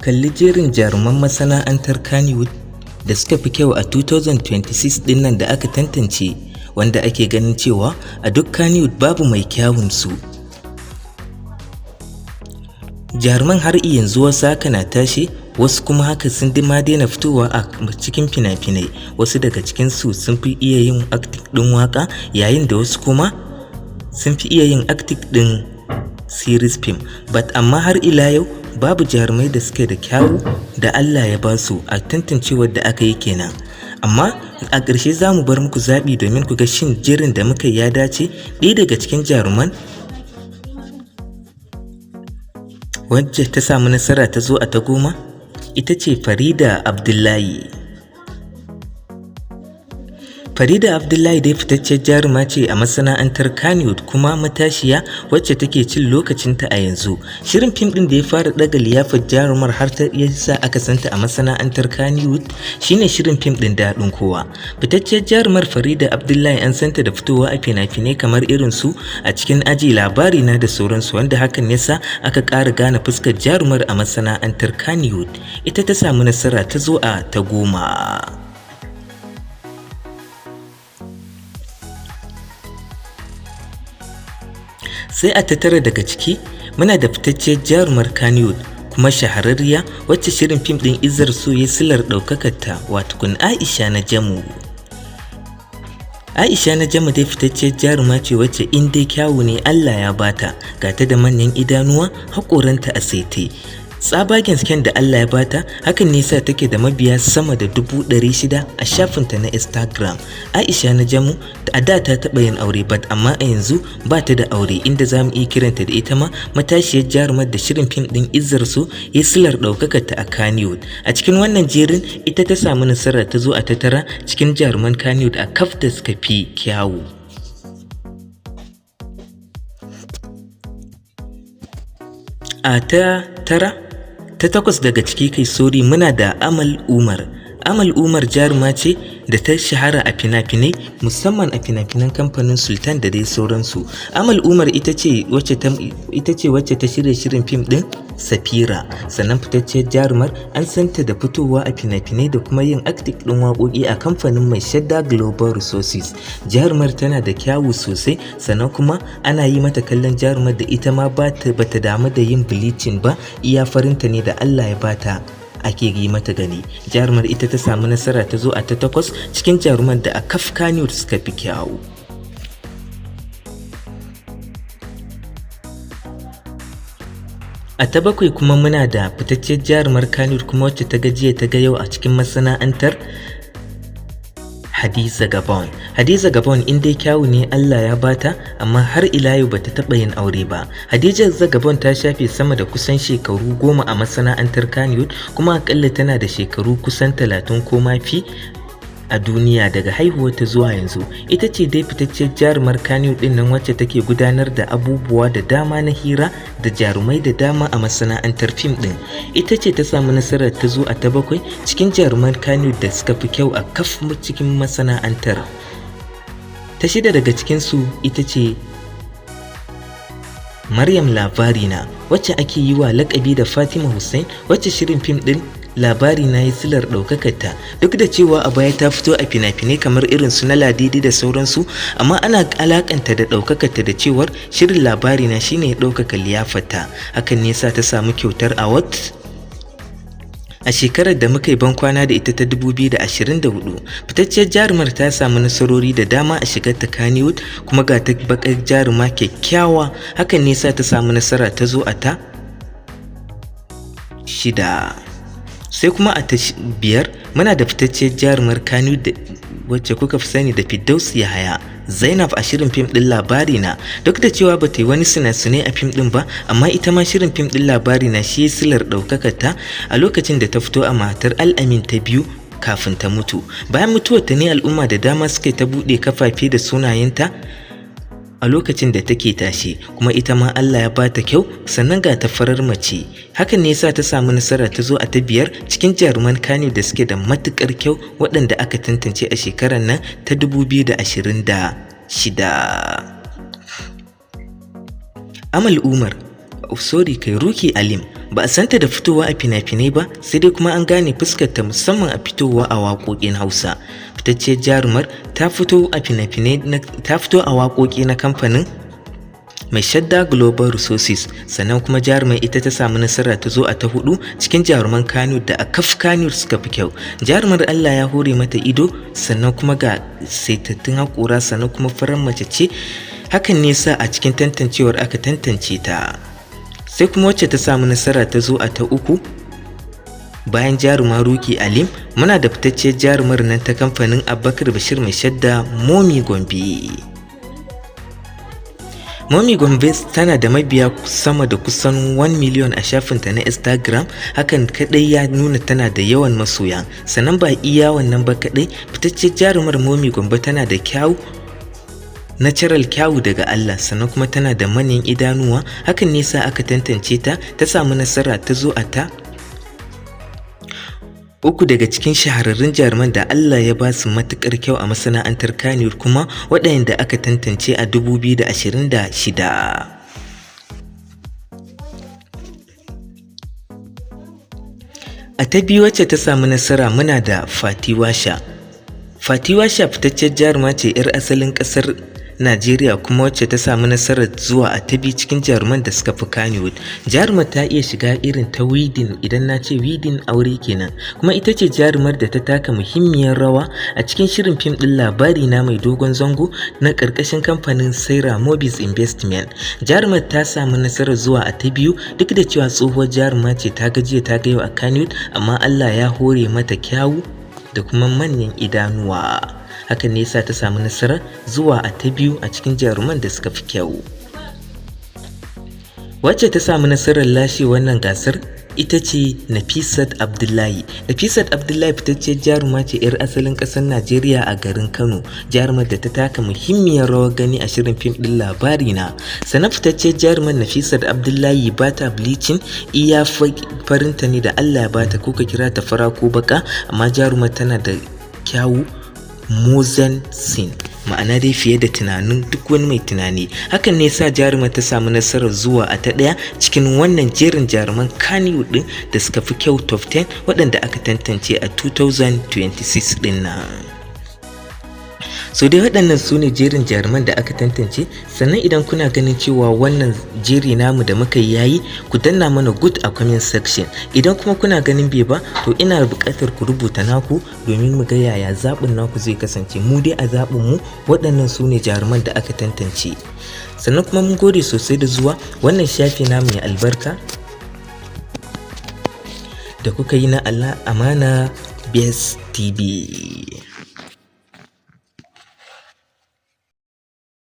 Kalli jerin jaruman masana'antar Kannywood da suka fi kyau a 2026 ɗin nan da aka tantance, wanda ake ganin cewa a duk Kannywood babu mai kyawun su. Jaruman har yanzu wasu haka na tashe, wasu kuma haka sun ma daina fitowa a cikin fina-finai. Wasu daga cikinsu sun fi iya yin acting ɗin waƙa, yayin da wasu kuma sun fi iya yin acting ɗin series film. But amma har ila yau babu jarumai da suke da kyawu da Allah ya ba su a tantancewar da aka yi kenan. Amma a ƙarshe za mu bar muku zaɓi domin ku ga shin jerin da muka ya dace. Ɗaya daga cikin jaruman wacce ta samu nasara ta zo a ta 10 ita ce Farida Abdullahi. Farida Abdullahi dai fitacciyar jaruma ce a masana'antar Kannywood kuma matashiya wacce take cin lokacinta a yanzu. Shirin fim ɗin da ya fara ɗaga liyafar jarumar har ta yasa aka santa a masana'antar Kannywood shine shirin fim ɗin Daɗin Kowa. Fitacciyar jarumar Farida Abdullahi an santa da fitowa a fina-finai kamar irin su A Cikin Aji, Labari Na da sauransu, wanda hakan yasa aka ƙara gane fuskar jarumar a masana'antar Kannywood. Ita ta samu nasara ta zo a ta 10. Sai a ta 9 daga ciki muna da fitacciyar jarumar Kannywood kuma shahararriya wacce shirin fim ɗin Izzar So ya silar ɗaukakarta, wato Aisha Najamu. Aisha Najamu dai fitacciyar jaruma ce wacce in dai kyawu ne Allah ya bata, ga ta da manyan idanuwa, haƙoranta a saite. Tsabagen kyan da Allah ya bata, hakan ne yasa take da mabiya sama da 600,000 a shafinta na Instagram. Aisha Najamu a da ta taɓa yin aure, but amma a yanzu ba ta da aure, inda za mu iya kiranta da ita ma matashiyar jarumar da shirin fim ɗin Izzar So ya silar ɗaukakarta a Kannywood. A cikin wannan jerin ita ta samu nasara ta zo a ta 9 cikin jaruman Kannywood a kaf da suka fi kyawu. A ta 9, ta 8 daga ciki kai sori, muna da Amal Umar. Amal Umar jaruma ce da ta shahara a fina-finai, musamman a fina-finan kamfanin Sultan da dai sauransu. Amal Umar ita ce wacce ta shirya shirin fim ɗin Safira. Sannan fitacciyar jarumar an santa da fitowa a fina-finai da kuma yin acting ɗin waƙoƙi a kamfanin Mai Shadda Global Resources. Jarumar tana da kyawu sosai, sannan kuma ana yi mata kallon jarumar da ita ma ba ta damu da yin bleaching ba, iya farinta ne da Allah ya bata ake yi mata gani. Jarumar ita ta samu nasara ta zo a ta 8 cikin jaruman da a kaf Kannywood suka fi kyawu. A ta 7 kuma muna da fitacciyar jarumar Kannywood kuma wacce ta gajiya ta ga yau a cikin masana'antar, Hadiza Gabon. Hadiza Gabon in dai kyawu ne Allah ya bata, amma har ila yau bata taɓa yin aure ba. Hadiza Gabon ta shafe sama da kusan shekaru 10 a masana'antar Kannywood, kuma akalla tana da shekaru kusan 30 ko ma fi a duniya daga haihuwarta zuwa yanzu. Ita ce dai fitacciyar jarumar Kannywood ɗin nan wacce take gudanar da abubuwa da dama na hira da jarumai da dama a masana'antar fim ɗin. Ita ce ta samu nasarar ta zo a ta 7 cikin jaruman Kannywood da suka fi kyau a kaf cikin masana'antar. Ta 6 daga cikinsu ita ce Maryam Labarina, wacce ake yi wa laƙabi da Fatima Hussein, wacce shirin fim ɗin Labari Na yi silar ɗaukakarta. Duk da cewa a baya ta fito a fina-finai kamar irin su na Ladidi da sauransu, amma ana alakanta da ɗaukakarta da cewar shirin Labari Na shine ya ɗaukaka liyafarta. Hakan ne sa ta samu kyautar award a shekarar da muka yi bankwana da ita ta 2024. Fitacciyar jarumar ta samu nasarori da dama a shigar ta Kannywood, kuma ga ta bakar jaruma kyakkyawa, hakan ne sa ta samu nasara ta zo a ta 6. Sai kuma a ta 5 muna da fitacciyar jarumar Kannywood wacce kuka fi sani da Firdaus Yahaya, Zainab a shirin fim ɗin Labari Na. Duk da cewa ba ta yi wani sinasinai a fim ɗin ba, amma ita ma shirin fim ɗin Labari Na shi silar ɗaukakar ta a lokacin da ta fito a matar Al'amin ta biyu kafin ta mutu. Bayan mutuwar ta ne al'umma da dama suka ta buɗe kafafe da sunayenta a lokacin da take tashe, kuma ita ma Allah ya bata kyau, sannan ga ta farar mace. Hakan ne yasa ta samu nasara ta zo a ta 5 cikin jaruman Kannywood da suke da matukar kyau waɗanda aka tantance a shekarar nan ta 2026. Amal Umar, sorry kai, Ruki Alim. Ba a santa da fitowa a fina-finai ba, sai dai kuma an gane fuskarta musamman a fitowa a waƙoƙin Hausa. Fitacciyar jarumar ta fito a fina-finai, ta fito a waƙoƙi na kamfanin Mai Shadda Global Resources. Sannan kuma jarumar ita ta samu nasara ta zo a ta hudu cikin jaruman Kano da a kaf Kano suka fi kyau. Jarumar Allah ya hore mata ido, sannan kuma ga saitattun haƙora, sannan kuma farar mace ce. Hakan ne sa a cikin tantancewar aka tantance ta. Sai kuma wacce ta samu nasara ta zo a ta uku bayan jaruma Ruki Alim, muna da fitacciyar jarumar nan ta kamfanin Abubakar Bashir Mai Shadda, Momi Gombe. Momi Gombe tana da mabiya sama da kusan 1 million a shafinta na Instagram. Hakan kadai ya nuna tana da yawan masoya. Sannan ba iya wannan ba kadai, fitacciyar jarumar Momi Gombe tana da kyau, natural kyawu daga Allah, sannan kuma tana da manyan idanuwa. Hakan ne sa aka tantance ta, ta samu nasara ta zo a ta uku daga cikin shahararrun jaruman da Allah ya ba su matuƙar kyau a masana'antar Kannywood, kuma waɗanda aka tantance a 2026. A ta biyu wacce ta samu nasara, muna da Fati Washa. Fati Washa fitacciyar jaruma ce 'yar asalin ƙasar Najeriya, kuma wacce ta samu nasarar zuwa a ta biyu cikin jaruman da suka fi Kannywood. Jarumar ta iya shiga irin ta wedding, idan na ce wedding aure kenan, kuma ita ce jarumar da ta taka muhimmiyar rawa a cikin shirin fim ɗin Labari Na mai dogon zango na ƙarƙashin kamfanin Saira Mobis Investment. Jarumar ta samu nasarar zuwa a ta biyu duk da cewa tsohuwar jaruma ce, ta gajiya ta ga yau a Kannywood, amma Allah ya hore mata kyawu da kuma manyan idanuwa. Hakan ne yasa ta samu nasarar zuwa a ta biyu a cikin jaruman da suka fi kyau. Wacce ta samu nasarar lashe wannan gasar ita ce Nafisat Abdullahi. Nafisat Abdullahi fitacciyar jaruma ce 'yar asalin ƙasar Najeriya a garin Kano, jarumar da ta taka muhimmiyar rawar gani a shirin fim ɗin Labari Na. Sannan fitacciyar jarumar Nafisat Abdullahi ba ta bleaching, iya farinta ne da Allah ya bata, ko ka kira ta fara ko baka, amma jarumar tana da kyawu mozen sin, ma'ana dai fiye da tunanin duk wani mai tunani. Hakan ne sa jarumar ta samu nasarar zuwa a ta ɗaya cikin wannan jerin jaruman Kannywood ɗin da suka fi kyau, top 10 waɗanda aka tantance a 2026 ɗin nan. So dai waɗannan su ne jerin jaruman da aka tantance. Sannan idan kuna ganin cewa wannan jeri namu da muka yi yayi, ku danna mana good a comment section. Idan kuma kuna ganin bai ba, to ina buƙatar ku rubuta naku domin mu ga yaya zaɓin naku zai kasance. Mu dai a zaɓin mu, waɗannan su ne jaruman da aka tantance. Sannan kuma mun gode sosai da zuwa wannan shafi namu mai albarka da kuka yi na Allah Amana Best TV.